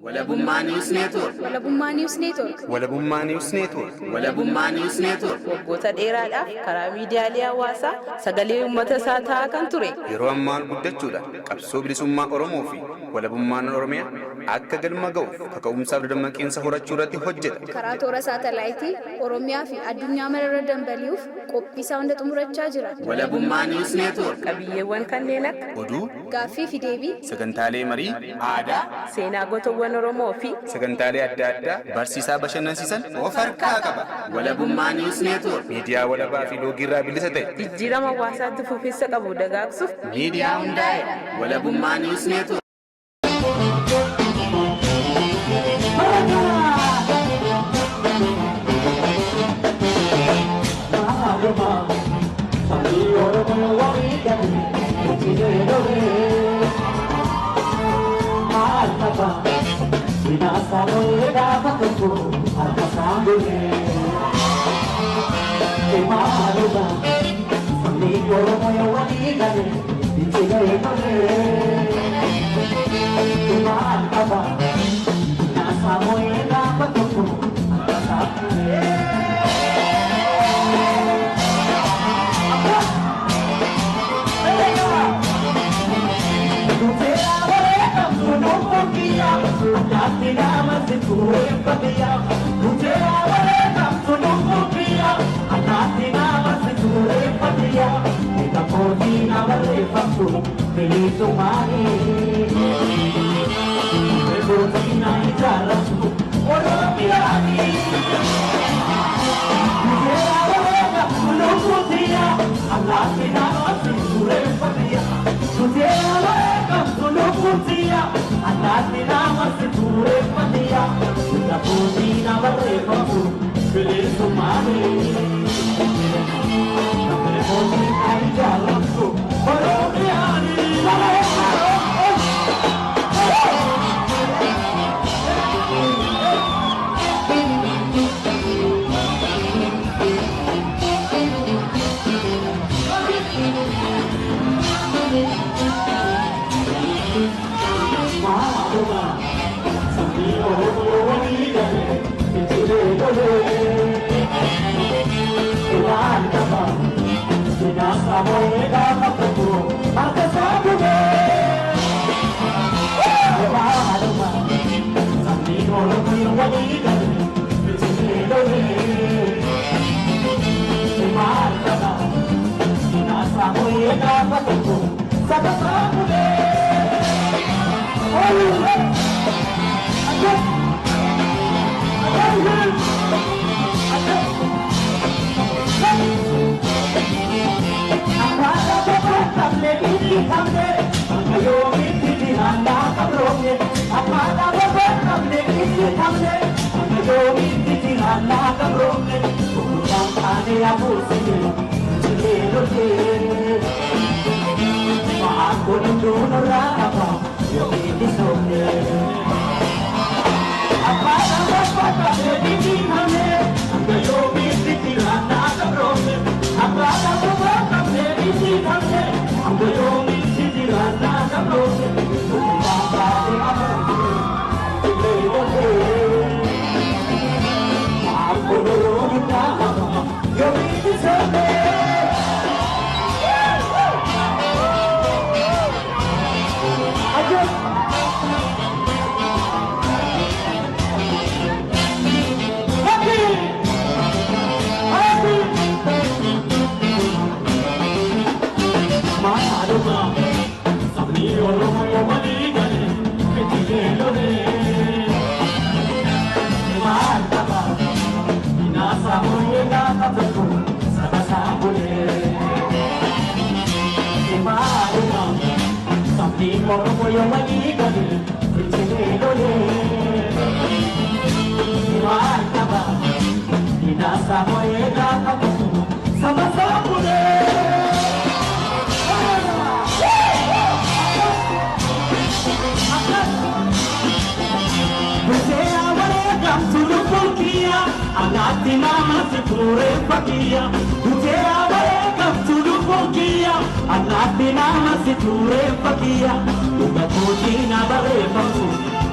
Walabummaa News Network. Walabummaa News Network. Walabummaa News Network. Walabummaa News Network. Waggoota dheeraadhaaf karaa miidiyaalee hawaasaa sagalee uummata isaa ta'aa kan ture. Yeroo ammaa guddachuudhaan qabsoo bilisummaa Oromoo fi walabummaan Oromiyaa akka galma ga'uuf kaka'umsaaf dadammaqiinsa horachuu irratti hojjeta. Karaa toora saatalaayitii Oromiyaa fi addunyaa mararra dambali'uuf qophii isaa hunda xumurachaa jira. Walabummaa News Network. Qabiyyeewwan kanneen akka Oduu, Gaaffii fi deebii, sagantaalee marii, aadaa, seenaa gootowwan Oromoo fi sagantaalee adda addaa barsiisaa bashannansiisan of harkaa qaba. Walabummaa News Network. Miidiyaa walabaa fi loogiirraa bilisa ta'e. Jijjiirama hawaasaatti fufiinsa qabu dagaagsuuf Miidiyaa Hundaa'edha. Walabummaa News Network.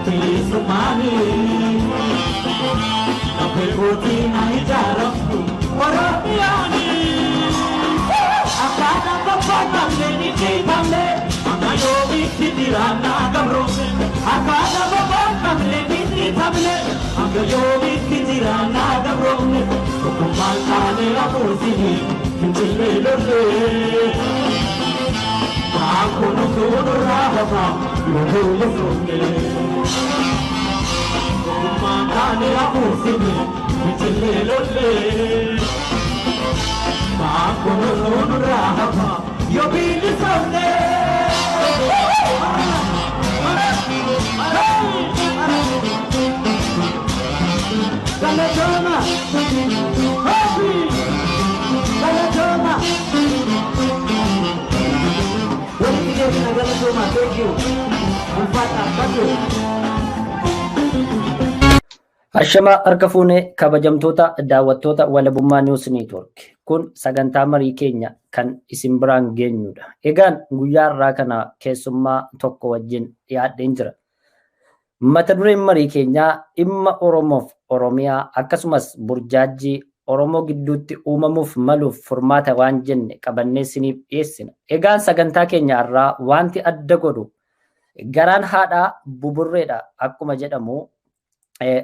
Bilisummaani lafee kootii na ijaaramtu Oromiyaani. Akkaataan boqqoonnamne ni dhiibamne amma yoomitti jiraannaa gabroomne. Akkaataan boqqoonnamne ni dhiibamne amma yoomitti jiraannaa gabroomne. Tokkummaan taanee hafuusinii finfinnee lollee. Baankuun nurraa hafaa yoo bilisumne. Tokkummaan taanee hafuusinii finfinnee lollee. Baankuun nurraa hafaa yoo bilisumne. Galatoma! Happy! Galatoma! Walitti deebina Galatoma, thank you. Ulfaata, thank you. Ashamaa harka fuunee kabajamtoota daawwattoota Walabummaa News Network. Kun sagantaa marii keenya kan isin biraan geenyudha. Egaan guyyaa har'aa kana keessummaa tokko wajjin dhiyaadheen jira. Mata dureen marii keenyaa dhimma Oromoof Oromiyaa akkasumas burjaajii Oromoo gidduutti uumamuuf maluuf furmaata waan jenne qabannee isiniif dhiyeessina. Egaan sagantaa keenya har'aa wanti adda godhu garaan haadhaa buburreedha akkuma jedhamu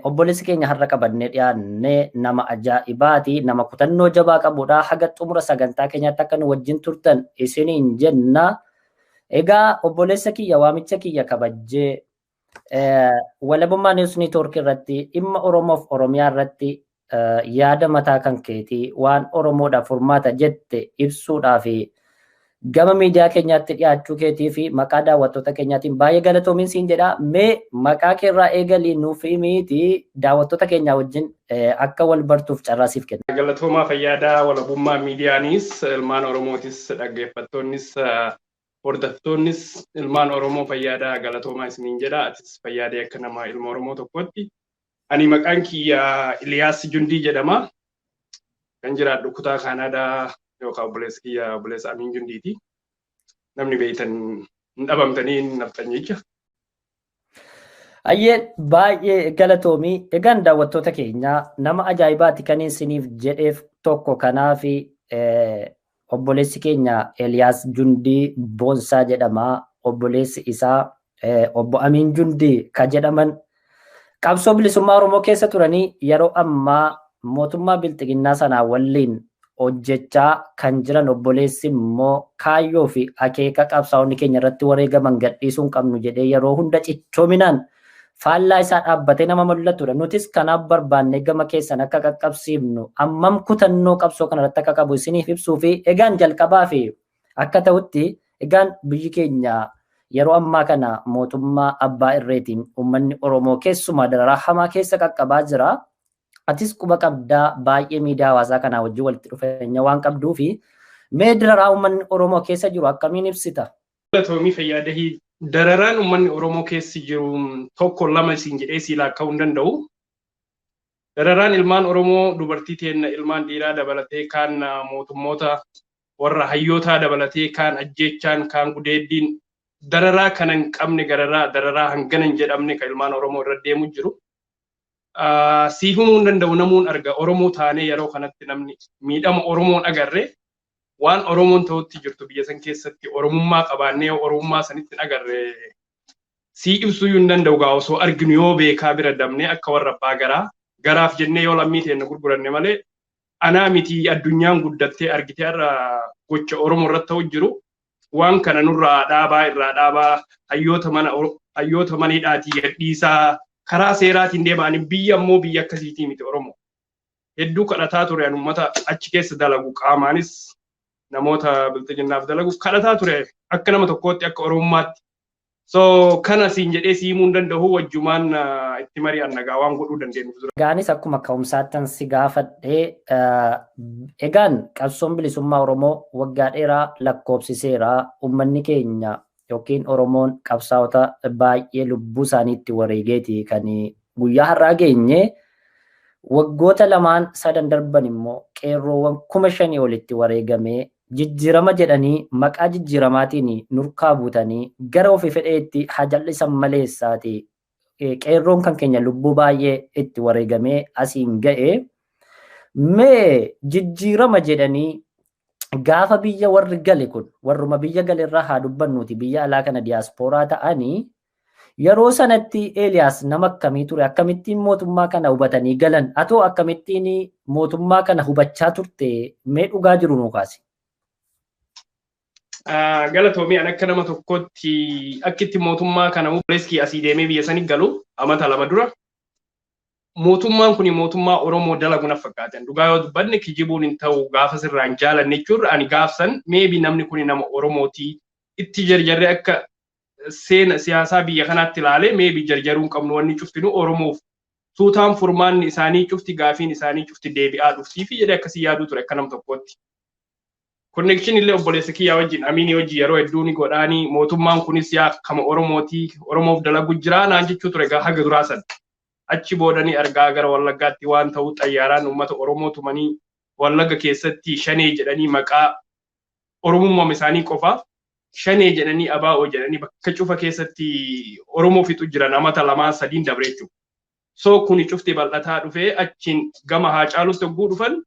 obboleessi keenya har'a qabannee dhiyaanne nama ajaa'ibaati, nama kutannoo jabaa qabudha. Haga xumura sagantaa keenyaatti akka nu wajjin turtan isiniin jenna. Egaa obboleessa kiyya waamicha kiyya kabajjee Walabummaa News Network irratti dhimma Oromoof Oromiyaa irratti yaada mataa kan keetii waan Oromoodhaaf furmaata jette ibsuudhaa fi gama miidiyaa keenyaatti dhiyaachuu keetii fi maqaa daawwattoota keenyaatiin baay'ee galatoomiin siin jedha. Mee maqaa keerraa eegalii nuuf himiitii daawwattoota keenyaa wajjin akka wal bartuuf carraa siif kenna. Galatoomaa Fayyaadaa Walabummaa miidiyaanis ilmaan Oromootis dhaggeeffattoonnis hordoftoonnis ilmaan Oromoo Fayyaadaa galatoomaa isiniin jedha. Atis Fayyaadee akka nama ilma Oromoo tokkotti. Ani maqaan kiyya Iliyaas Jundii jedhama. Kan jiraadhu kutaa Kaanaadaa yookaan obboleessa kiyya obboleessa Amiin Jundiiti. Namni beeytan hin dhabamtanii hin naftan jecha. Ayyee baay'ee galatoomii. Egaan daawwattoota keenyaa nama ajaa'ibaati kan isiniif jedheef tokko kanaafi obboleessi keenya Eliyaas Jundii Boonsaa jedhama. Obboleessi isaa obbo Amiin Jundii ka jedhaman qabsoo bilisummaa Oromoo keessa turanii yeroo ammaa mootummaa bilxiginnaa sanaa waliin hojjechaa kan jiran obboleessi immoo kaayyoo fi akeeka qabsaa'onni keenya irratti wareegaman gadhiisuu hin qabnu jedhee yeroo hunda cichoominaan faallaa isaa dhaabbatee nama mul'atudha. Nutis kanaaf barbaanne gama keessan akka qaqqabsiifnu ammam kutannoo qabsoo kanarratti akka qabu isiniif ibsuu fi egaan jalqabaa fi akka ta'utti egaan biyyi keenya yeroo ammaa kana mootummaa abbaa irreetiin uummanni Oromoo keessumaa dararaa hamaa keessa qaqqabaa jira. Atis quba qabdaa baay'ee miidiyaa hawaasaa kanaa wajjin walitti dhufeenya waan qabduu fi mee dararaa uummanni Oromoo keessa jiru akkamiin ibsita? Galatoomii Fayyaadahii dararaan uummanni Oromoo keessa jiru tokko lama isiin jedhee sii laakka'uu hin danda'u. Dararaan ilmaan Oromoo dubartii teenna ilmaan dhiiraa dabalatee kaan mootummoota warra hayyootaa dabalatee kaan ajjeechaan kaan gudeeddiin dararaa kana hin qabne gararaa dararaa hangana hin jedhamne kan ilmaan Oromoo irra deemu jiru. Siif himuu hin danda'u namuun arga Oromoo taanee yeroo kanatti namni miidhama Oromoon agarre waan Oromoon ta'utti jirtu biyya san keessatti Oromummaa qabaannee Oromummaa sanitti agarre sii ibsuu hin danda'u gaa osoo arginu yoo beekaa bira dabnee akka warra abbaa garaa garaaf jennee yoo lammii teenna gurguranne malee anaa miti addunyaan guddattee argitee har'a gocha Oromoo irratti ta'u jiru waan kana nurraa dhaabaa irraa dhaabaa hayyoota maniidhaatii gadhiisaa karaa seeraatiin deemanii biyya ammoo biyya akkasiitii miti Oromoo. Hedduu kadhataa ture an uummata achi keessa dalagu qaamaanis namoota bilxiginnaaf dalagu kadhataa ture akka nama tokkootti akka Oromummaatti. So kana siin jedhee si himuu hin danda'u wajjumaan itti mari'anna gaa waan godhuu dandeenyu dura. Egaanis akkuma ka'umsaattan si gaafadhee egaan qabsoon bilisummaa Oromoo waggaa dheeraa lakkoofsiseera. Uummanni keenya yookiin Oromoon qabsaa'ota baay'ee lubbuu isaaniitti wareegeeti kan guyyaa har'aa geenye. Waggoota lamaan sadan darban immoo qeerroowwan 5,000 olitti wareegamee jijjiirama jedhanii maqaa jijjiiramaatiin nurkaa buutanii gara ofii fedheetti haa jal'isan maleessaati. Qeerroon kan keenya lubbuu baay'ee itti wareegamee asiin ga'e. Mee jijjiirama jedhanii gaafa biyya warri gale kun warruma biyya gale irraa haa dubbannuuti biyya alaa kana diyaaspooraa ta'anii yeroo sanatti Eeliyaas nama akkamii ture? Akkamittiin mootummaa kana hubatanii galan? Atoo akkamittiin mootummaa kana hubachaa turte? Mee dhugaa jiru nuu kaasi. Galatoomii, an akka nama tokkotti akkitti mootummaa kana obboleessi asii deemee biyya sanii galu amata 2 dura mootummaan kun mootummaa Oromoo dalagu na fakkaatan. Dhugaa yoo dubbanne kijibuun hin ta'u, gaafa sirraan jaalanne jechuudha. Ani gaafsan maybe namni kun nama Oromootii itti jarjarree akka seena siyaasaa biyya kanaatti ilaalee maybe jarjaruu hin qabnu, wanni cuftinu Oromoof suutaan furmaanni isaanii cufti, gaafiin isaanii cufti deebi'aa dhuftii fi jedhee akkasii yaaduu ture akka nam tokkootti. Connection illee obboleessa kiyyaa wajjin, Amiinii wajjin, yeroo hedduu ni godhaanii mootummaan kunis yaa kama Oromootii, Oromoof dalagu jira naan jechuu ture haga duraa san. Achi boodanii argaa gara Wallaggaatti waan ta'u, xayyaaraan uummata Oromoo tumanii, Wallagga keessatti shanee jedhanii, maqaa Oromummaa isaanii qofaaf shanee jedhanii, abaa'oo jedhanii bakka cufa keessatti Oromoo fixu jiran amata 2 3 dabre jechuudha. So kuni cufti bal'ataa dhufee achiin gama Haacaaluutti hogguu dhufan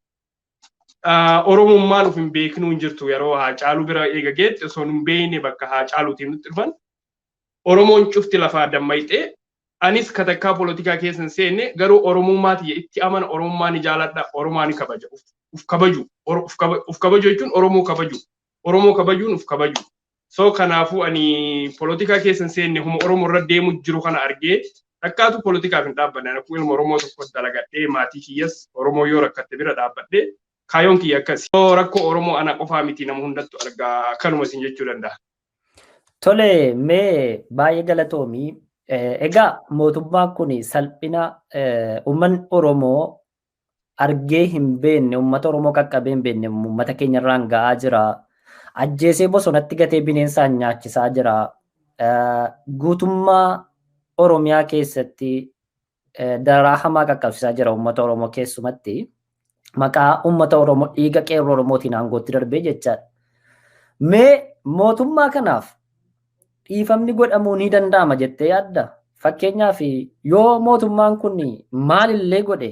Oromummaan of hin beeknuu hin jirtu. Yeroo Haacaaluu bira eega geette osoo hin beekne bakka Haacaaluutiin nutti dhufan Oromoon cufti lafaa dammayxee. Anis katakkaa polotikaa keessa hin seenne, garuu Oromummaa tiyya itti amana, Oromummaa ni jaaladha, Oromaa ni kabaja. Uf kabaju, uf kabaju jechuun Oromoo kabaju, Oromoo kabajuun uf kabaju. So kanaafuu ani polotikaa keessa hin seenne, huma Oromoo irra deemu jiru kana argee takkaatu polotikaaf hin dhaabbanne. Ani akkuma ilma Oromoo tokko dalagadhee maatii kiyyas Oromoo yoo rakkatte bira dhaabbadhee kaayoon kiyya akkas. So rakkoo Oromoo ana qofaa miti, nama hundattu argaa, akkanuma isin jechuu danda'a. Tole, mee baay'ee galatoomii. Egaa mootummaan kun salphina uummanni Oromoo argee hin beekne, uummata Oromoo qaqqabee hin beekne uummata keenya irraan ga'aa jira. Ajjeesee bosonatti gatee bineensaan nyaachisaa jira. Guutummaa Oromiyaa keessatti daraa hamaa qaqqabsiisaa jira uummata Oromoo keessumatti. Maqaa uummata Oromoo dhiiga qeerroo Oromootiin aangootti darbee jechaadha. Mee mootummaa kanaaf dhiifamni godhamuu ni danda'ama jettee yaadda? Fakkeenyaaf yoo mootummaan kun maalillee godhe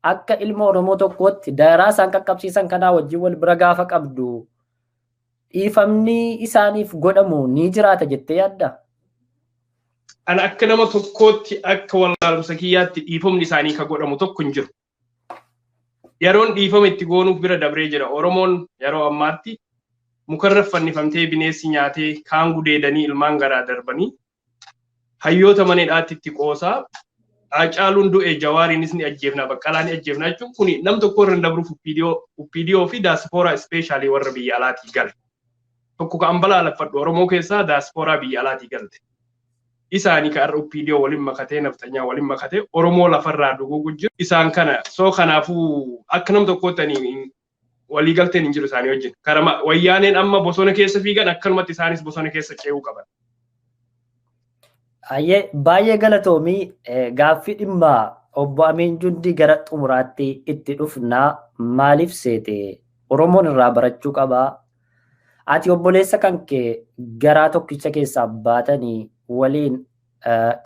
akka ilma Oromoo tokkootti daraa isaan qaqqabsiisan kanaa wajjin wal bira gaafa qabdu dhiifamni isaaniif godhamu ni jiraata jettee yaadda? Ana akka nama tokkootti, akka wallaalumsa kiyyaatti, dhiifamni isaanii ka godhamu tokko hin jiru. Yeroon dhiifama itti goonuuf bira dabree jira. Oromoon yeroo ammaatti mukarra fannifamtee bineensi nyaatee, kaan gudeedanii ilmaan garaa darbanii, hayyoota mana hidhaatti itti qoosaa, Haacaaluun du'e, Jawaariinis ni ajjeefna, Baqqalaa ni ajjeefna jechuun kuni nam tokko irra hin dabruuf OPDO fi daaspooraa, especially warra biyya alaatii gale. Tokko ka an balaaleffadhu Oromoo keessaa daaspooraa biyya alaatii galte. Isaanii ka har'a OPDO waliin makatee, naftanyaa waliin makatee Oromoo lafarraa duguugu jiru. Isaan kana soo kanaafuu akka nam tokkootti ani waliigalteen hin jiru isaanii wajjin. Karama wayyaaneen amma bosona keessa fiigan akkanumatti isaanis bosona keessa ce'uu qaban. Baay'ee galatoomii. Gaaffii dhimma obbo Amiin Jundii gara xumuraatti itti dhufnaa. Maaliif seete Oromoon irraa barachuu qabaa. Ati obboleessa kan kee garaa tokkicha keessaa baatanii waliin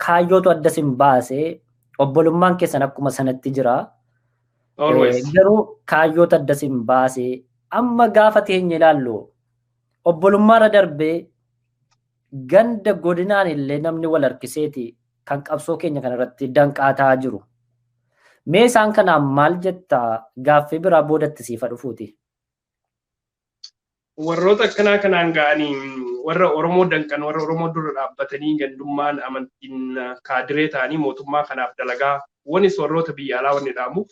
kaayyootu adda sin baasee, obbolummaan keessan akkuma sanatti jira. Garuu kaayyoota adda sin baasee amma gaafa teenye ilaallu obbolummaarra darbee ganda godinaan illee namni wal harkiseeti kan qabsoo keenya kanarratti danqaa ta'aa jiru. Mee isaan kanaan maal jetta? Gaaffii biraa boodatti siifa dhufuuti. Warroota akkanaa kanaan ga'anii warra Oromoo danqan, warra Oromoo dura dhaabbatanii gandummaan amantiin kaadiree ta'anii mootummaa kanaaf dalagaa wanis, warroota biyya alaa wanni dhaamuuf,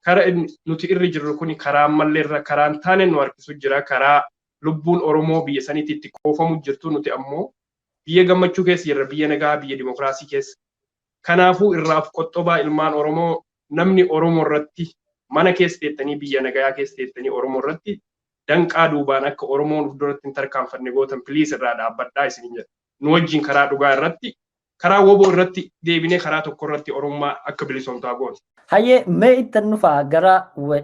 kara nuti irra jirru kun karaa malleerra karaan taane nu harkisu jira, karaa lubbuun Oromoo biyya saniitti itti qoofamu jirtu. Nuti ammoo biyya gammachuu keessa jirra, biyya nagaa, biyya dimokiraasii keessa. Kanaafuu irraaf qoxxobaa ilmaan Oromoo, namni Oromoo irratti mana keessa teettanii, biyya nagayaa keessa teettanii Oromoo irratti danqaa duubaan akka Oromoon of duratti hin tarkaanfanne gootan, please irraa dhaabbadhaa isin jedha. Nu wajjin karaa dhugaa irratti, karaa woboo irratti deebinee karaa tokko irratti Oromummaa akka bilisoomtaa goonu. Hayyee, mee ittan dhufaa gara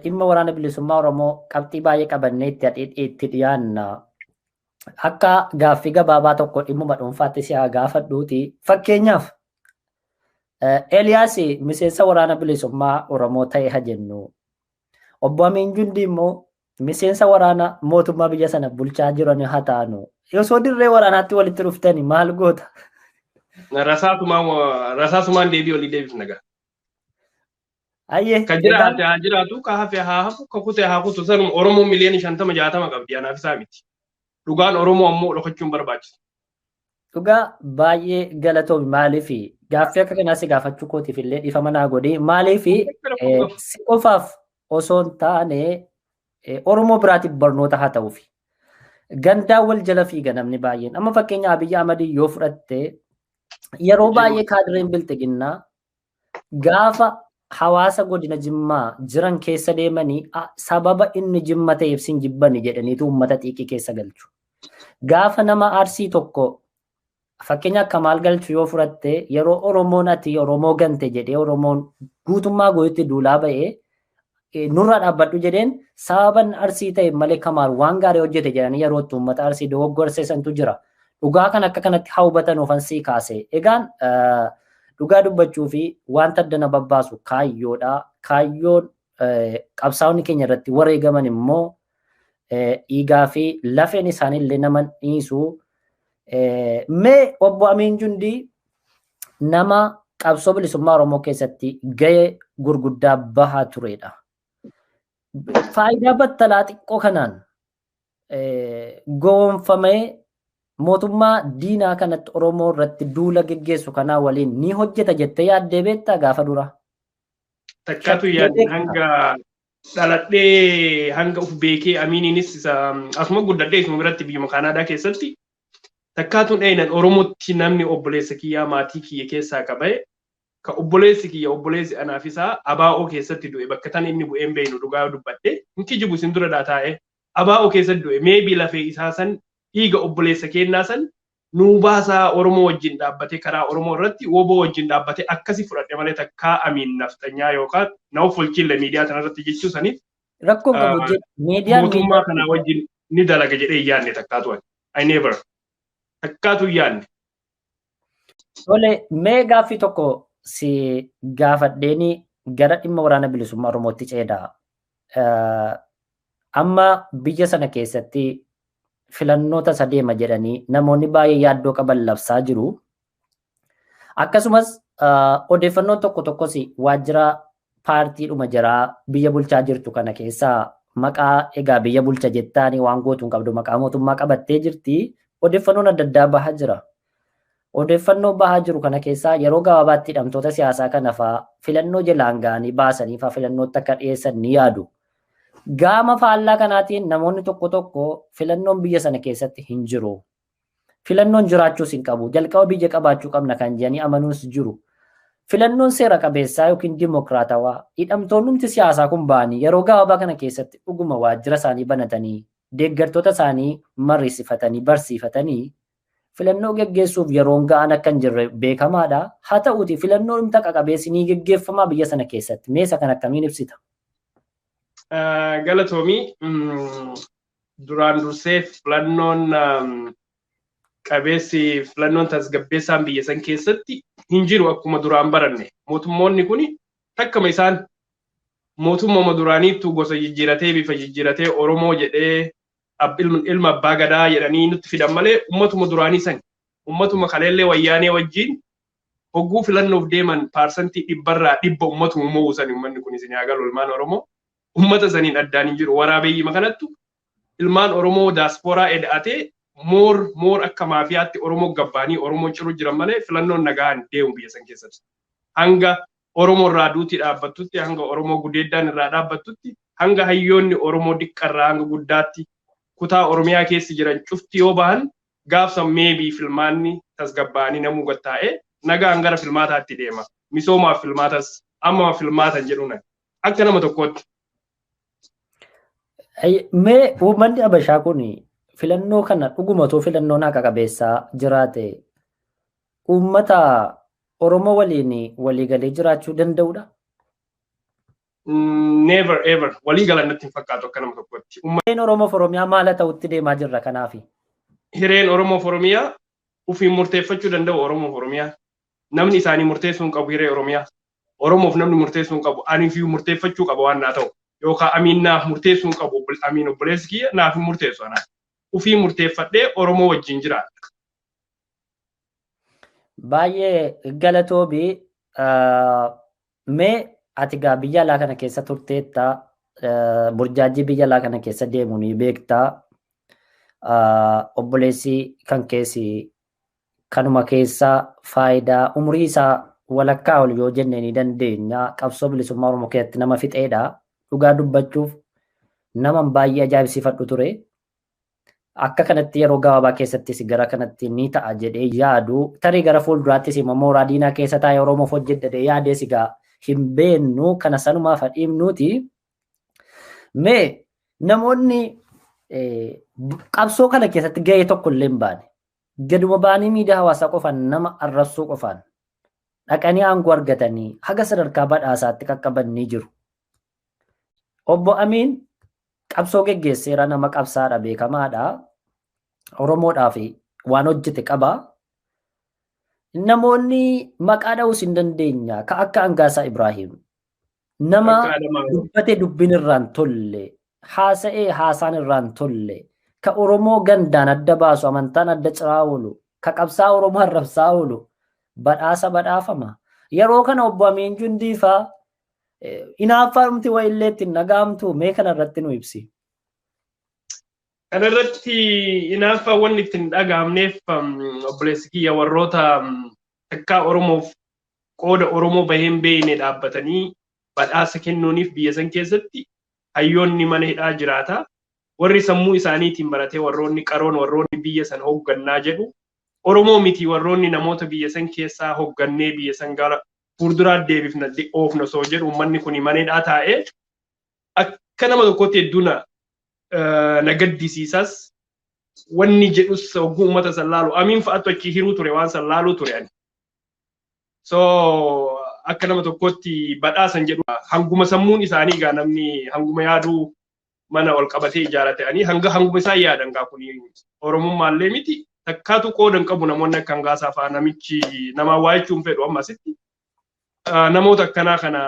dhimma waraana bilisummaa Oromoo qabxii baay'ee qabannee itti dhiyaanna. Akka gaaffii gabaabaa tokko dhimmuma dhuunfaatti si haa gaafadhuuti. Fakkeenyaaf Eliyaas miseensa waraana bilisummaa Oromoo ta'e haa jennu. Obbo Amiin Jundii immoo miseensa waraana mootummaa biyya sana bulchaa jiran haa ta'anu. Osoo dirree waraanaatti walitti dhuftani maal goota? Rasaasumaan deebii olii deebifna gaa. Ayyee. Ka jiraate haa jiraatu, ka hafe haa hafu, ka kute haa kutu. Sanuma Oromoo miliyoona 50 60 qabdi, anaaf isaa miti. Dhugaan Oromoo ammoo dhokachuun barbaachisu. Dhugaa baay'ee galatoomi. Maaliif gaaffii akka kanaa si gaafachuu kootiif illee dhiifama naa godhi. Maaliif si qofaaf osoo hin taane Oromoo biraatiif barnoota haa ta'uufi. Gandaa wal jala fiiga namni baay'een. Amma fakkeenya Abiyyi Ahmad yoo fudhatte, yeroo baay'ee kaadireen bilxiginnaa gaafa hawaasa godina Jimmaa jiran keessa deemanii sababa inni Jimma ta'eef sin jibbani jedhaniitu uummata xiiqii keessa galchu. Gaafa nama Arsii tokko, fakkeenya akka maal galchu yoo fudhatte, yeroo Oromoon ati Oromoo gante jedhee Oromoon guutummaa gootti duulaa ba'ee nurraa dhaabbadhu jedheen, sababan Arsii ta'e malee Kamaal waan gaarii hojjete jedhanii yeroo itti uummata Arsii dogoggorseesantu jira. Dhugaa kan akka kanatti haa hubatanuufan sii kaase. Egaan dhugaa dubbachuu fi wanta addana babbaasu kaayyoodha. Kaayyoon qabsaa'onni keenya irratti wareegaman immoo dhiigaa fi lafeen isaaniillee nama dhiisu. Mee obbo Amiin Jundii nama qabsoo bilisummaa Oromoo keessatti gahee gurguddaa bahaa turedha. Faayidaa battalaa xiqqoo kanaan gowwoomfamee mootummaa diinaa kanatti Oromoo irratti duula geggeessu kanaa waliin ni hojjeta jettee yaaddee beektaa gaafa dura? Takkaatu yaadde. Hanga dhaladhee, hanga uf beekee, Amiiniinis isa asuma guddadhee, isuma biratti biyyuma Kaanaadaa keessatti takkaatuun dheeyinan Oromootti namni obboleessa kiyyaa maatii kiyya keessaa qabee, ka obboleessi kiyya, obboleessi anaaf isaa ABO keessatti du'e, bakka tan inni bu'een beeynu. Dhugaa dubbadhe hin kijibu, isin dura taa'ee ABO keessatti du'e. Maybe lafee isaa san, dhiiga obboleessa kennaa san nuu baasaa, Oromoo wajjin dhaabbatee, karaa Oromoo irratti WBO wajjin dhaabbatee akkasi fudhadhe malee takkaa Amiin nafxanyaa yookaan na of folchiille miidiyaa kanarratti jechuu saniif Rakkoon qabu miidiyaan mootummaa kanaa wajjin ni dalaga jedhee hin yaadne takkaatu ani. I never. Takkaatu hin yaadne. Tole, mee gaaffii tokko si gaafadheeni gara dhimma waraana bilisummaa Oromootti ceedaa. Amma biyya sana keessatti filannoo tasa deema jedhanii namoonni baay'ee yaaddoo qaban labsaa jiru. Akkasumas odeeffannoon tokko tokkos waajjira paartiidhuma jiraa biyya bulchaa jirtu kana keessaa, maqaa egaa biyya bulcha jettaanii waan gootu hin qabdu, maqaa mootummaa qabattee jirti. Odeeffannoon adda addaa bahaa jira. Odeeffannoo bahaa jiru kana keessaa yeroo gabaabaatti hidhamtoota siyaasaa kana fa'aa filannoo jalaan ga'anii baasanii fa'aa filannootti akka dhiyeessan ni yaadu. Gama faallaa kanaatiin namoonni tokko tokko filannoon biyya sana keessatti hin jiru. Filannoon jiraachuus hin qabu. Jalqaba biyya qabaachuu qabna kan jedhanii amanuus jiru. Filannoon seera qabeessaa yookiin dimokiraatawaa, hidhamtoonnumti siyaasaa kun ba'anii yeroo gabaabaa kana keessatti dhuguma waajjira isaanii banatanii, deeggartoota isaanii mariisifatanii, barsiifatanii filannoo geggeessuuf yeroon ga'an akka hin jirre beekamaadha. Haa ta'uuti, filannoo dhumta qaqabeessi ni geggeeffamaa biyya sana keessatti. Meesa kan akkamiin ibsita? Galatoomii. Duraan dursee filannoon qabeessi, filannoon tasgabbeessaan biyya san keessatti hin jiru akkuma duraan baranne. Mootummoonni kun takkama isaan mootummaa duraaniittu gosa jijjiiratee, bifa jijjiiratee, Oromoo jedhee, ilma abbaa gadaa jedhanii nutti fidan malee ummatuma duraanii san, ummatuma kaleellee Wayyaanee wajjin hogguu filannoof deeman 100% ummatuma mo'u sani. Ummanni kun isin haa galu, ilmaan Oromoo ummata saniin addaan hin jiru. Waraabeeyyima kanattu ilmaan Oromoo daaspooraa eda'atee moor akka maafiyaatti Oromoo gabbaanii Oromoo ciru jiran malee filannoon nagaan deemu biyya san keessatti. Hanga Oromoo irraa duuti dhaabbattutti, hanga Oromoo gudeeddaan irraa dhaabbattutti, hanga hayyoonni Oromoo diqqarraa hanga guddaatti kutaa Oromiyaa keessa jiran cufti yoo bahan, gaafsan maybe filmaanni tasgabbaa'anii namuu gattaa'ee nagaan gara filmaataatti deema. Misoomaaf filmaatas amma filmaatan jedhuun akka nama tokkootti. Mee uummanni Abashaa kun filannoo kana dhugumatoo filannoon haqa qabeessaa jiraate uummata Oromoo waliin waliigalee jiraachuu danda'udha? Never ever walii galan natti hin fakkaatu akka nama tokkotti. Hireen Oromoof Oromiyaa maal haa ta'utti deemaa jirra kanaafi? Hireen Oromoof Oromiyaa ofiin murteeffachuu danda'u Oromoof Oromiyaa. Namni isaanii murteessuu hin qabu hiree Oromiyaa. Oromoof namni murteessuu hin qabu. Aniif murteeffachuu qaba waan naa ta'u. Yookaan Amiin naaf murteessuu hin qabu. Amiin obboleessi kiyya naaf hin murteessu anaaf. Ufii murteeffadhee Oromoo wajjin jiraadha. Baay'ee galatoomi. Mee ati gaa biyya alaa kana keessa turteetta, burjaajii biyya alaa kana keessa deemu ni beektaa. Obboleessi kan keessi kanuma keessa faayidaa umurii isaa walakkaa ol yoo jenne ni dandeenya. Qabsoo bilisummaa Oromoo keessatti nama fixeedha. Dhugaa dubbachuuf nama baay'ee ajaa'ibsiifadhu ture. Akka kanatti yeroo gabaabaa keessattis gara kanatti ni ta'a jedhee yaadu, tarii gara fuulduraattis immoo mooraa diinaa keessa taa'ee Oromoof hojjedhee yaadees egaa hin beennu, kana sanumaaf dhiibnuuti. Mee namoonni qabsoo kana keessatti gahee tokko illee hin baane, gaduma baanii miidiyaa hawaasaa qofaan nama arrabsuu qofaan dhaqanii aangoo argatanii haga sadarkaa badhaasaatti qaqqaban ni jiru. Obbo Amiin qabsoo geggeesseera, nama qabsaadha, beekamaadha. Oromoodhaaf waan hojjete qaba. Namoonni maqaa dha'uus hin dandeenya. Ka akka Angaasaa Ibraahim nama dubbate dubbiin irraan tolle, haasa'ee haasaan irraan tolle, ka Oromoo gandaan adda baasu, amantaan adda ciraa oolu, ka qabsaa Oromoo arrabsaa oolu badhaasa badhaafama. Yeroo kana obbo Amiin Jundii faa hinaaffaa dhumti wayillee ittiin dhaga'amtu, mee kana irratti nu ibsi. Kana irratti hinaaffaa wanni ittiin dhaga'amneef, obboleessi kiyya, warroota takkaa Oromoof qooda Oromoo bahee hin beekne dhaabbatanii badhaasa kennuuniif biyya san keessatti hayyoonni mana hidhaa jiraata. Warri sammuu isaaniitiin baratee, warroonni qaroon, warroonni biyya san hooggannaa jedhu Oromoo miti. Warroonni namoota biyya san keessaa hooggannee biyya san gara fuulduraa deebifna oofna osoo jedhu uummanni kun mana hidhaa taa'ee akka nama tokkotti hedduu na gaddisiisas. Wanni jedhus hogguu uummata san laalu Amiin fa'aatu achi hiruu ture, waan san laaluu ture ani. So akka nama tokkotti badhaasan jedhu, hanguma sammuun isaanii gaa namni hanguma yaaduu mana ol qabatee ijaarate ani hanga hanguma isaan yaadan gaa kun Oromummaallee miti, takkaatu qooda hin qabu. Namoonni akka Hangaasaa fa'aa, namichi namaa waa jechuun fedhu amma asitti namoota akkanaa kana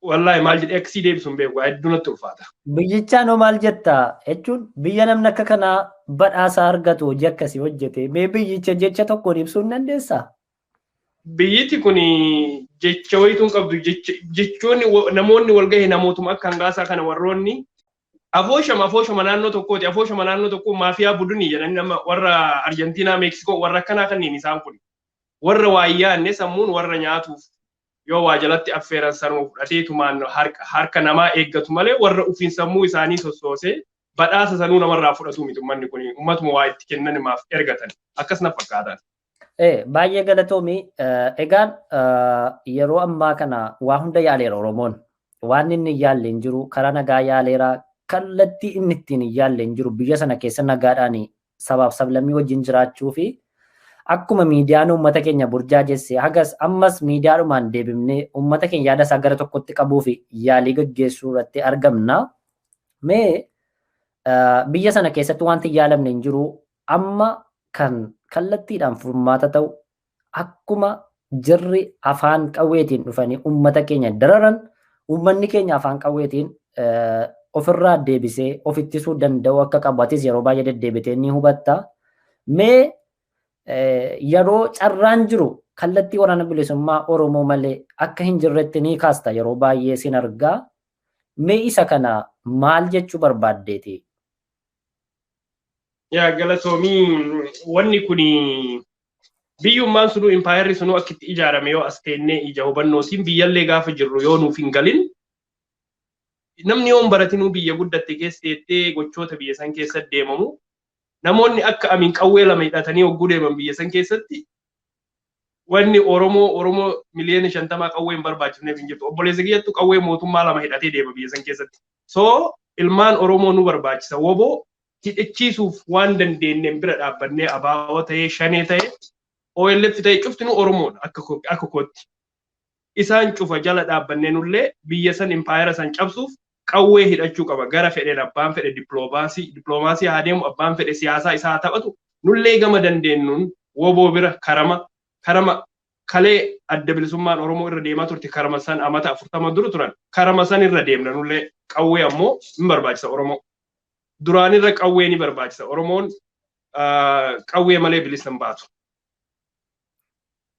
wallaahi maal jedhee akkasii deebisuun beeku, hedduu natti ulfaata. Biyyichaan hoo maal jetta jechuun, biyya namni akka kanaa badhaasa argatu, hojii akkasii hojjete, mee biyyicha jecha tokkoon ibsuu hin dandeessaa? Biyyiti kun jecha wayituu hin qabdu. Jechoonni namoonni wal gahe namootuma akka Hangaasaa kana, warroonni afooshama naannoo tokkooti, afooshama naannoo tokkoo, maafiyaa budunii jedhanii nama warra Arjentiinaa, Meeksikoo, warra akkanaa kanneen. Isaan kun warra waa yaadne, sammuun warra nyaatuuf yoo waa jalatti affeeran sanuma fudhateetumaan harka namaa eeggatu malee warra ofiin sammuu isaanii sossoosee badhaasa sanuu namarraa fudhatu miti. Uummanni kun uummatuma waa itti kennan maaf ergatan akkas na fakkaatan. Baay'ee galatoomi. Egaan yeroo ammaa kana waa hunda yaaleera Oromoon. Waan inni hin yaalle hin jiru. Karaa nagaa yaaleera. Kallattii inni ittiin hin yaalle hin jiru. Biyya sana keessa nagaadhaan sabaaf sablammii wajjin jiraachuu fi akkuma miidiyaan uummata keenya burjaajesse, hagas ammas miidiyaadhumaan deebifnee uummata keenya yaada isaa gara tokkotti qabuu fi yaalii gaggeessuu irratti argamna. Mee biyya sana keessatti wanti hin yaalamne hin jiru. Amma kan kallattiidhaan furmaata ta'u, akkuma jirri afaan qawweetiin dhufanii uummata keenya dararan, uummanni keenya afaan qawweetiin ofirraa deebisee of ittisuu danda'u akka qabu atis yeroo baay'ee deddeebitee ni hubatta. Mee yeroo carraan jiru kallattii Waraana Bilisummaa Oromoo malee akka hin jirretti ni kaasta, yeroo baay'ee sin argaa. Mee isa kana maal jechuu barbaaddeeti? Yaa galatoomii. Wanni kun biyyummaan sunuu, impaayerri sunuu akka itti ijaarame yoo as teennee ija hubannootiin biyyallee gaafa jirru yoo nuuf hin galin, namni yoo hin baratinuu biyya guddatte keessa teettee gochoota biyya san keessa deemamu, namoonni akka Amiin qawwee lama hidhatanii hogguu deeman biyya san keessatti, wanni Oromoo 50 miliyoona qawwee hin barbaachifneef hin jirtu. Obboleessa kiyyattu qawwee mootummaa lama hidhatee deema biyya san keessatti. So ilmaan Oromoo nu barbaachisa. Woboo hidhachiisuuf waan dandeenyeen bira dhaabbannee, ABO ta'ee, Shanee ta'ee, OLF ta'ee, cuftinuu Oromoodha akka kootti. Isaan cufa jala dhaabbannee nullee biyya san, impaayera san cabsuuf qawwee hidhachuu qaba. Gara fedheen abbaan fedhe dippiloomaasii haa deemu, abbaan fedhe siyaasaa isaa haa taphatu. Nullee gama dandeenyuun woboo bira karama Karama kalee adda bilisummaan Oromoo irra deemaa turte karama san amata 40 dura turan karama san irra deemna nullee qawwee ammoo hin barbaachisa Oromoo. Duraan irra qawwee ni barbaachisa Oromoon qawwee malee bilisa hin baatu.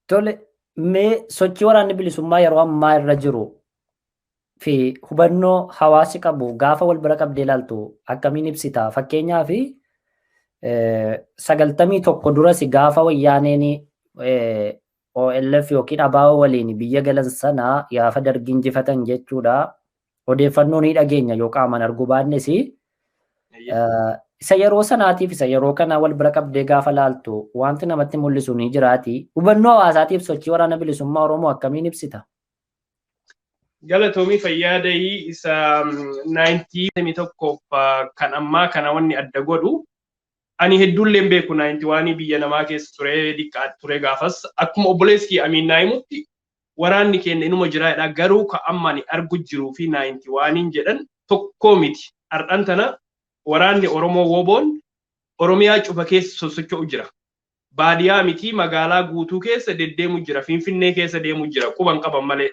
Tole mee sochii waraanni bilisummaa yeroo ammaa irra jiru fi hubannoo hawaasi qabu gaafa wal bira qabdee ilaaltu akkamiin ibsita? Fakkeenyaaf 91 duras gaafa wayyaaneen OLF yookiin ABO waliin biyya galan sana gaafa dargii injifatan jechuudha. Odeeffannoo ni dhageenya yoo qaamaan arguu baannes. Isa yeroo sanaatiif isa yeroo kana wal bira qabdee gaafa laaltu wanti namatti mul'isu ni jiraati. Hubannoo hawaasaatiif sochii waraana bilisummaa Oromoo akkamiin ibsita? Galatoomii fayyaadayii isa 91 kan ammaa kana wanni adda godhu ani hedduullee beeku 91 biyya namaa keessa ture diqqaa ture gaafas akkuma obboleessi Amiin Naayimutti waraanni keenya inuma jiraadha garuu ka amma ani argu jiruu fi 91 jedhan tokkoo miti. Har'an tana waraanni Oromoo woboon Oromiyaa cufa keessa sosocho'u jira. Baadiyaa miti magaalaa guutuu keessa deddeemu jira. Finfinnee keessa deemu jira. Quban qaban malee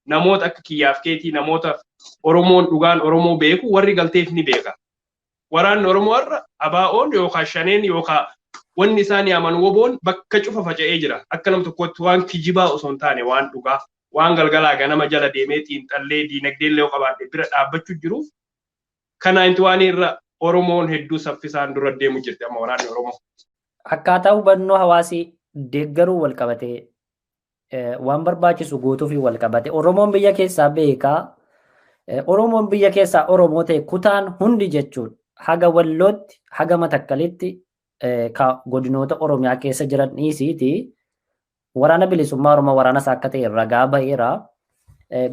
namoota akka kiyyaaf keetii namoota Oromoon dhugaan Oromoo beeku warri galteef ni beeka. Waraanni Oromoo har'a ABO'n yookaan Shaneen yookaan wanni isaan yaaman woboon bakka cufa faca'ee jira. Akka nama tokkotti waan kijibaa osoo hin taane waan dhugaa waan galgalaa ganama jala deemee xiinxallee diinagdee illee qabaadhe bira dhaabbachuu jiruuf kanaan waan irra Oromoon hedduu saffisaan dura deemu jirti amma waraanni Oromoo. Akkaataa hubannoo hawaasii deeggaruu wal qabatee waan barbaachisu guutuu fi wal qabate Oromoon biyya keessaa beekaa Oromoon biyya keessaa Oromoo ta'e kutaan hundi jechuudha. Haga Wallootti haga Matakkalitti godinoota Oromiyaa keessa jiran dhiisiiti waraana bilisummaa Oromoo waraana isaa akka ta'e ragaa ba'eera.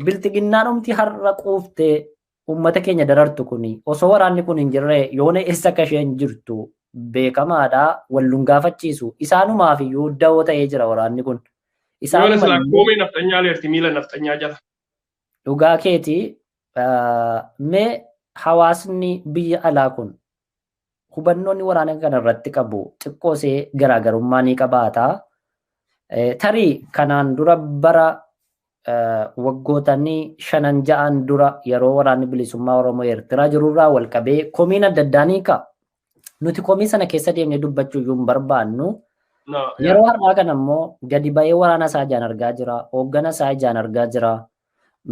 Bilxiginnaan dhumti har'a quuftee uummata keenya darartu kuni osoo waraanni kun hin jirre yoona eessa akka isheen jirtu beekamaadha. Walluun gaafachiisu isaanumaaf iyyuu dawoo ta'ee jira waraanni kun. Yoona silaa koomee nafxanyaa leerti miila nafxanyaa jala. Dhugaa keeti mee hawaasni biyya alaa kun hubannoonni waraana kana irratti qabu xiqqoosee garaagarummaa ni qabaata. Tarii kanaan dura bara waggootanii 5 6 dura yeroo waraanni bilisummaa Oromoo Eertiraa jirurraa wal qabee komiin adda addaa ni ka'a. Nuti komii sana keessa deemnee dubbachuu iyyuu hin barbaannu. Yeroo har'aa kana immoo gadi ba'ee waraana isaa ijaan argaa jira. Hooggana isaa ijaan argaa jira.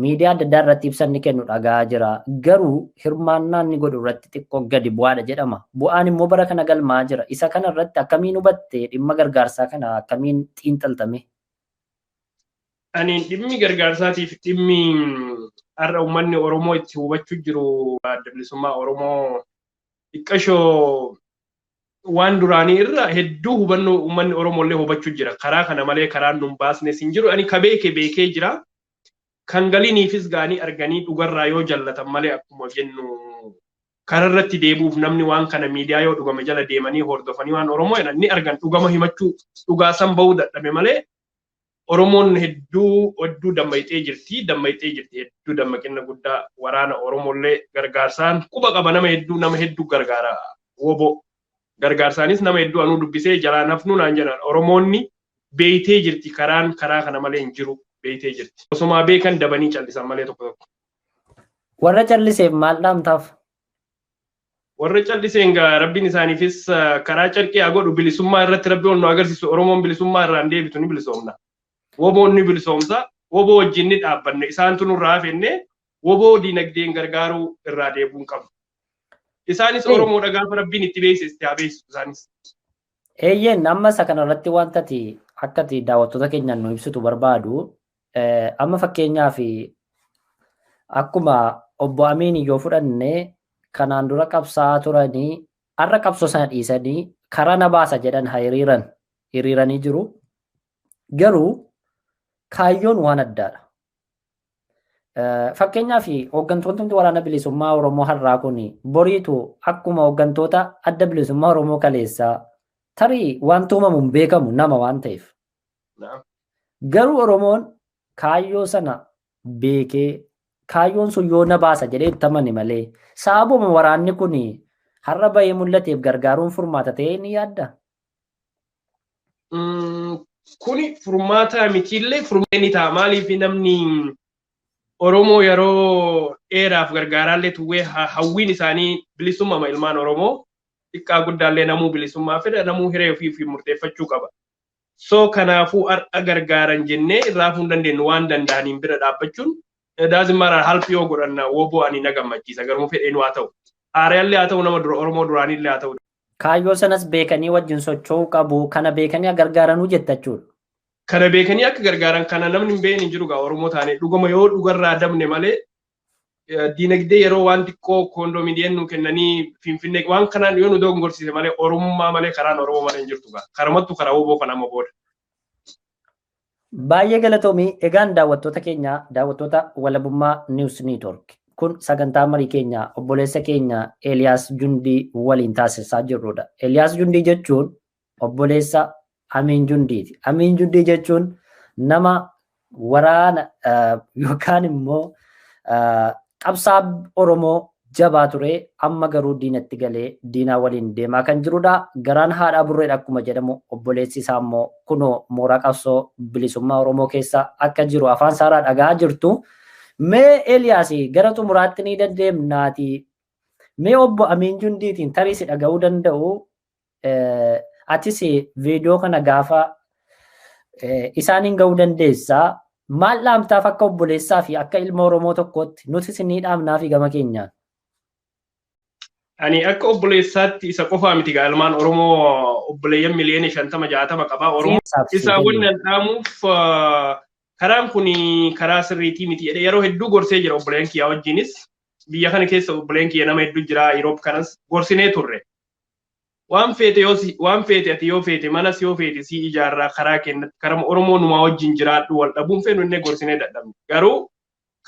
Miidiyaa adda addaa irratti ibsa inni kennu dhaga'aa jira. Garuu hirmaannaa inni godhu irratti xiqqoo gadi bu'aadha jedhama. Bu'aan immoo bara kana galmaa jira. Isa kana irratti akkamiin hubatte dhimma gargaarsaa kana akkamiin xiinxaltame? Ani dhimmi gargaarsaatiif dhimmi har'a uummanni Oromoo itti hubachuu jiru adda bilisummaa Oromoo xiqqashoo waan duraanii irra hedduu hubannoo uummanni Oromoo illee hubachuu jira. Karaa kana malee karaan nun baasnes hin jiru. Ani ka beeke beekee jira. Kan galiiniifis gaanii arganii dhugarraa yoo jallatan malee akkuma jennu kararratti deebi'uuf namni waan kana miidiyaa yoo dhugame jala deemanii hordofanii waan Oromoo jedhan ni argan dhugama himachuu dhugaa san bahuu dadhabe malee Oromoon hedduu hedduu dammayxee jirti hedduu dammaqina guddaa waraana Oromollee gargaarsaan quba qaba nama hedduu gargaara woboo gargaarsaanis nama hedduu anuu dubbisee jalaan hafnuu naan jedhan Oromoonni beeytee jirti karaan karaa kana malee hin jiru beeytee jirti. Osuma beekan dabanii callisan malee tokko tokko. Warra calliseef maal dhaamtaaf? Warra calliseen rabbiin isaaniifis karaa carqii haa godhu bilisummaa irratti rabbi ol nu agarsiisu Oromoon bilisummaa irraan deebitu ni bilisoomna. Woboon ni bilisoomsa woboo wajjin ni dhaabbanne isaantu nurraa hafenne woboo diinagdeen gargaaruu irraa deebi'uu hin qabu. Isaanis Oromoodha gaafa rabbiin itti beeksiste haa beeksisu isaanis. Eeyyeen amma isa kanarratti wanta ati akka ati daawwattoota keenyaan nu ibsitu barbaadu amma fakkeenyaaf akkuma obbo Amiin yoo fudhanne kanaan dura qabsaa'aa turanii har'a qabsoo sana dhiisanii karaa na baasa jedhan haa hiriiranii jiru. Garuu kaayyoon waan addaadha. Fakkeenyaaf hooggantoonni waraana bilisummaa Oromoo har'aa kun boriitu akkuma hooggantoota adda bilisummaa Oromoo kaleessaa tarii waan uumamu hin beekamu nama waan ta'eef. Garuu Oromoon kaayyoo sana beekee kaayyoon sun yoo na baasa jedhee itti amane malee sababuma waraanni kun har'a bahee mul'ateef gargaaruun furmaata ta'ee ni yaadda. Kuni furmaata mitiillee furmaata ni ta'a. Maaliif namni Oromoo yeroo dheeraaf gargaaraallee tuwwee hawwiin isaanii bilisummaa ilmaan Oromoo xiqqaa guddaallee namuu bilisummaa fedha, namuu hiree ofii fi murteeffachuu qaba. So kanaafuu har'a gargaaran jennee irraa hin dandeenyu, waan danda'aniin bira dhaabbachuun daazimmaaraan halfii yoo godhanna woboo ani na gammachiisa, garuu fedheen haa ta'u. Haaraallee haa ta'u, nama dura Oromoo duraanillee haa ta'u. Kaayyoo sanas beekanii wajjin socho'uu qabu, kana beekanii gargaaranuu jetta jechuudha. Kana beekanii akka gargaaran, kana namni hin beekne hin jiru gaa. Oromoo taane dhuguma yoo dhugarraa dabne malee diinagdee yeroo waan xiqqoo koondoominiyeem nu kennanii Finfinnee waan kanaan yoo nu dogongorsiise malee, Oromummaa malee karaan Oromoo malee hin jirtu gaa. Karamattu karaa woboo kana amma booda. Baay'ee galatoomii. Egaan daawwattoota keenya, daawwattoota Walabummaa News Network, kun sagantaa marii keenya obboleessa keenya Eeliyaas Jundii waliin taasisaa jirrudha. Eeliyaas Jundii jechuun obboleessa Amiin Jundiiti. Amiin Jundii jechuun nama waraana yookaan immoo qabsaa Oromoo jabaa ture, amma garuu diinatti galee diinaa waliin deemaa kan jirudha. Garaan haadhaa burreedha akkuma jedhamu, obboleessi isaa immoo kunoo mooraa qabsoo bilisummaa Oromoo keessa akka jiru afaan saaraa dhagaa jirtu. Mee Eeliyaas, gara xumuraatti ni dandeemnaati. Mee obbo Amiin Jundiitiin tarii si dhaga'uu danda'u, atis viidiyoo kana gaafa isaaniin ga'uu dandeessaa. Maal dhaamtaaf akka obboleessaa fi akka ilma Oromoo tokkootti? Nuti isinii dhaamnaa fi gama keenyaan. Ani akka obboleessaatti, isa qofaa miti gaa, ilmaan Oromoo obboleeyyan miliyoona 50 60 qabaa. Oromoo isaa wanni an dhaamuuf, karaan kun karaa sirriitii miti jedhee yeroo hedduu gorsee jira. Obboleeyyan kiyyaa wajjinis, biyya kana keessa obboleeyyan kiyya nama hedduu jira, Europe kanas gorsinee turre. Waan feete yoo waan feete ati yoo feete manas yoo feete si ijaarraa, karaa kennatti karama Oromoo numaa wajjin jiraadhu, wal dhabuun feenu innee gorsinee dadhabne. Garuu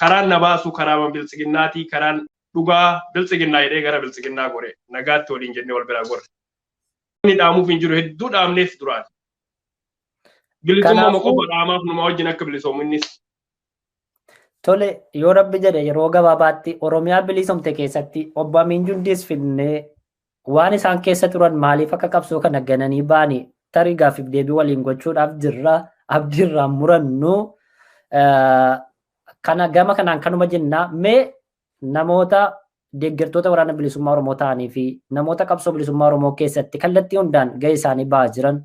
karaan na baasu karaa biltsiginnaatii, karaan dhugaa biltsiginnaa jedhee gara biltsiginnaa gore, nagaatti waliin jennee wal biraa gorre. Inni dhaamuuf hin jiru, hedduu dhaamneef duraan. Bilisummaa qofa dhaamaaf, numa wajjin akka bilisoomu innis. Tole, yoo Rabbi jedhe yeroo gabaabaatti Oromiyaa bilisomte keessatti obbo Amiin Jundiis fidnee waan isaan keessa turan, maaliif akka qabsoo kana gananii ba'anii tarii gaaffiif deebii waliin gochuudhaaf jirra, abdiirraa murannu. Kana gama kanaan kanuma jennaa. Mee namoota deeggartoota waraana bilisummaa Oromoo ta'anii fi namoota qabsoo bilisummaa Oromoo keessatti kallattii hundaan gahee isaanii ba'aa jiran,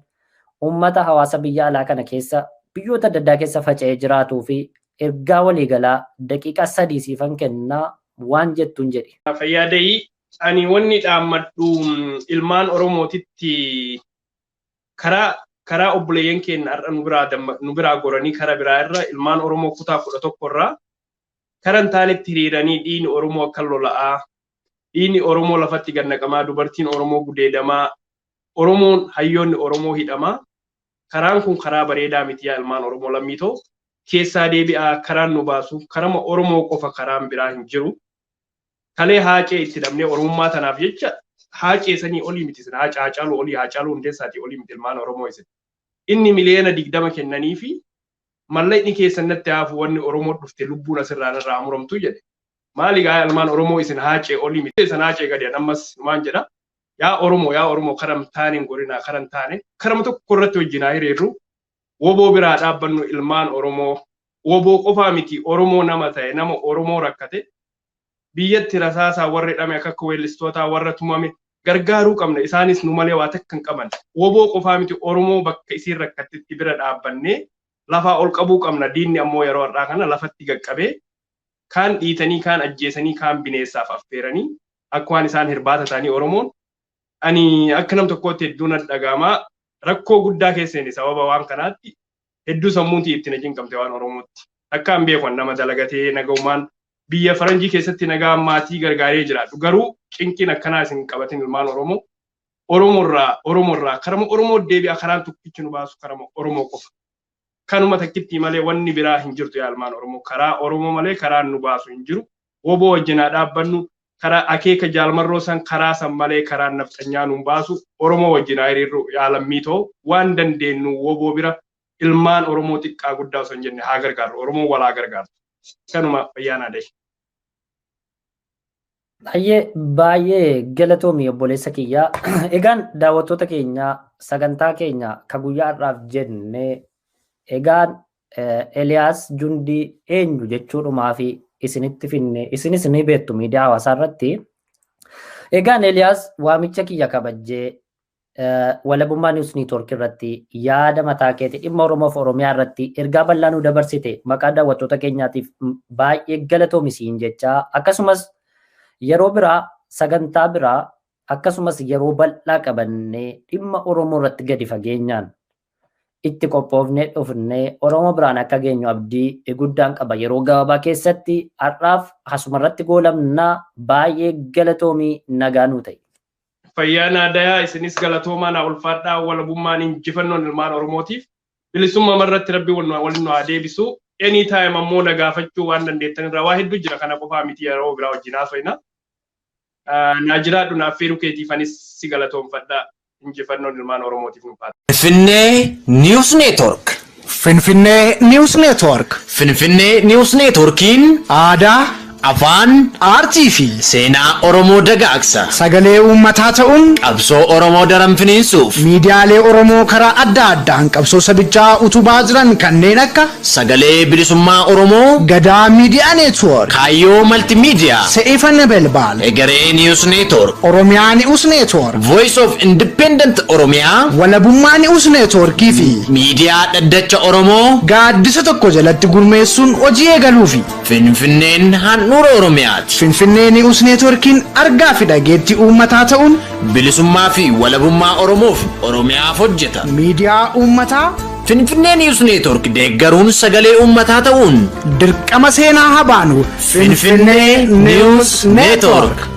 uummata hawaasa biyya alaa kana keessa biyyoota adda addaa keessa faca'ee jiraatuu fi ergaa waliigalaa daqiiqaa 3 siifan kennaa, waan jettuun jedhi. Fayyaadayii, ani wanni dhaammadhu ilmaan Oromootitti karaa obboleeyyan keenya har'a nu biraa goranii karaa biraa irra ilmaan Oromoo kutaa 11 irraa karaa hin taanetti hiriiranii dhiigni Oromoo akka lola'aa, dhiigni Oromoo lafatti gad naqamaa, dubartiin Oromoo gudeedamaa, Oromoon hayyoonni Oromoo hidhamaa. Karaan kun karaa bareedaa miti, yaa ilmaan Oromoo lammiitoo. Keessaa deebi'aa, karaan nu baasu karama Oromoo qofa, karaan biraa hin jiru. Kalee haacee itti dhabnee Oromummaa tanaaf jecha, haacee sanii olii miti isin, haacaa Haacaaluu olii, Haacaaluu Hundeessaatii olii miti ilmaan Oromoo isin. Inni miliyoona 20 kennanii fi mallaqni keessan natti haafu, wanni Oromoo dhufte lubbuun asirraa narraa muramtu jedhe. Maali gaa ilmaan Oromoo, isin haacee olii miti. Isin haacee gadi ammas maan jedha. Yaa Oromoo, yaa Oromoo, karam taane hin gorinaa, karam taane karama tokko irratti wajjin haa hiriirru. Woboo biraa dhaabbannu ilmaan Oromoo. Woboo qofaa miti, Oromoo nama ta'e, nama Oromoo rakkate biyyatti rasaasaa warri dhame, akka akka weellistootaa warra tumame gargaaruu qabna. Isaanis nu malee waa takka hin qaban. Woboo qofaa miti, Oromoo bakka isiin rakkattetti bira dhaabbannee lafaa ol qabuu qabna. Diinni ammoo yeroo har'aa kana lafatti qaqqabee kaan dhiitanii, kaan ajjeesanii, kaan bineessaaf affeeranii akka waan isaan hirbaata ta'anii. Oromoon ani akka nam tokkootti hedduu na dhaga'ama. Rakkoo guddaa keesseen sababa waan kanaatti hedduu sammuuti itti na cinqamte waan Oromootti. Akka hin beeku, nama dalagatee nagaumaan biyya faranjii keessatti nagaa maatii gargaaree jiraatu. Garuu cinqiin akkanaa isin qabatin ilmaan Oromoo. Oromoorraa karama Oromoo deebi'a, karaan tokkichi nu baasu karama Oromoo qofa. Kanuma takkitti malee wanni biraa hin jirtu, yaa ilmaan Oromoo. Karaa Oromoo malee karaan nu baasu hin jiru. Woboo wajjin haa dhaabbannu. Karaa akeeka jaalmarroo san, karaa san malee karaan nafxanyaa nu baasu. Oromoo wajjin haa hiriirru, yaa lammiitoo, waan dandeenyu woboo bira ilmaan Oromoo xiqqaa guddaa osoo hin jenne haa gargaarru. Oromoo walaa gargaartu. Kanuma, fayyaanaa dahi. Baay'ee baay'ee galatoomi, obboleessa kiyyaa. Egaan daawwattoota keenya, sagantaa keenya ka guyyaa har'aaf jenne Egaan Eliyaas Jundii eenyu jechuudhumaa fi isinitti finne, isinis ni beektu miidiyaa hawaasaa irratti. Egaan Eliyaas, waamicha kiyya kabajjee Walabummaa News Network irratti yaada mataa keetii dhimma Oromoof Oromiyaa irratti ergaa bal'aa nu dabarsite, maqaa daawwattoota keenyaatiif baay'ee galatoomi siin jechaa, akkasumas yeroo biraa sagantaa biraa akkasumas yeroo bal'aa qabannee dhimma Oromoo irratti gadi fageenyaan itti qophoofnee dhufnee Oromoo biraan akka geenyu abdii guddaan qaba. Yeroo gabaabaa keessatti har'aaf asuma irratti goolamnaa, baay'ee galatoomii, nagaa nuu ta'e. Fayyaa naadayaa, isinis galatoomaa, naa ulfaadhaa. Walabummaan injifannoon ilmaan Oromootiif, bilisummaa irratti rabbi waliin nu haa deebisu. Anytime ammoo na gaafachuu waan dandeettan irraa waa hedduu jira, kana qofaa miti, yeroo biraa wajjin haasofna. Naa jiraadhu, naaf feeruu keetiif anis si galatoomfadha. Injifannoon ilmaan Oromootiif nu baata. Finfinnee News Network. Finfinnee News Network. Finfinnee News Networkiin aadaa, afaan, aartii fi seenaa Oromoo dagaagsa. Sagalee uummataa ta'uun qabsoo Oromoo daran finiinsuuf miidiyaalee Oromoo karaa adda addaan qabsoo sabichaa utubaa jiran kanneen akka Sagalee Bilisummaa Oromoo, Gadaa Miidiyaa Network, Kaayyoo Maltiimiidiyaa, Se'ifa Nebelbaal, Egeree News Network, Oromiyaa News Network, Voice of Independent Oromiyaa, Walabummaa News Networkii fi Miidiyaa Dhaddacha Oromoo gaaddisa tokko jalatti gurmeessuun hojii eegaluufi. Finfinneen handhuura Oromiyaati. Finfinnee News Networkiin argaa fi dhageettii uummataa ta'uun bilisummaa fi walabummaa Oromoof Oromiyaaf hojjeta. Miidiyaa uummataa Finfinnee News Network deeggaruun sagalee uummataa ta'uun dirqama seenaa habaanu. Finfinnee News Network.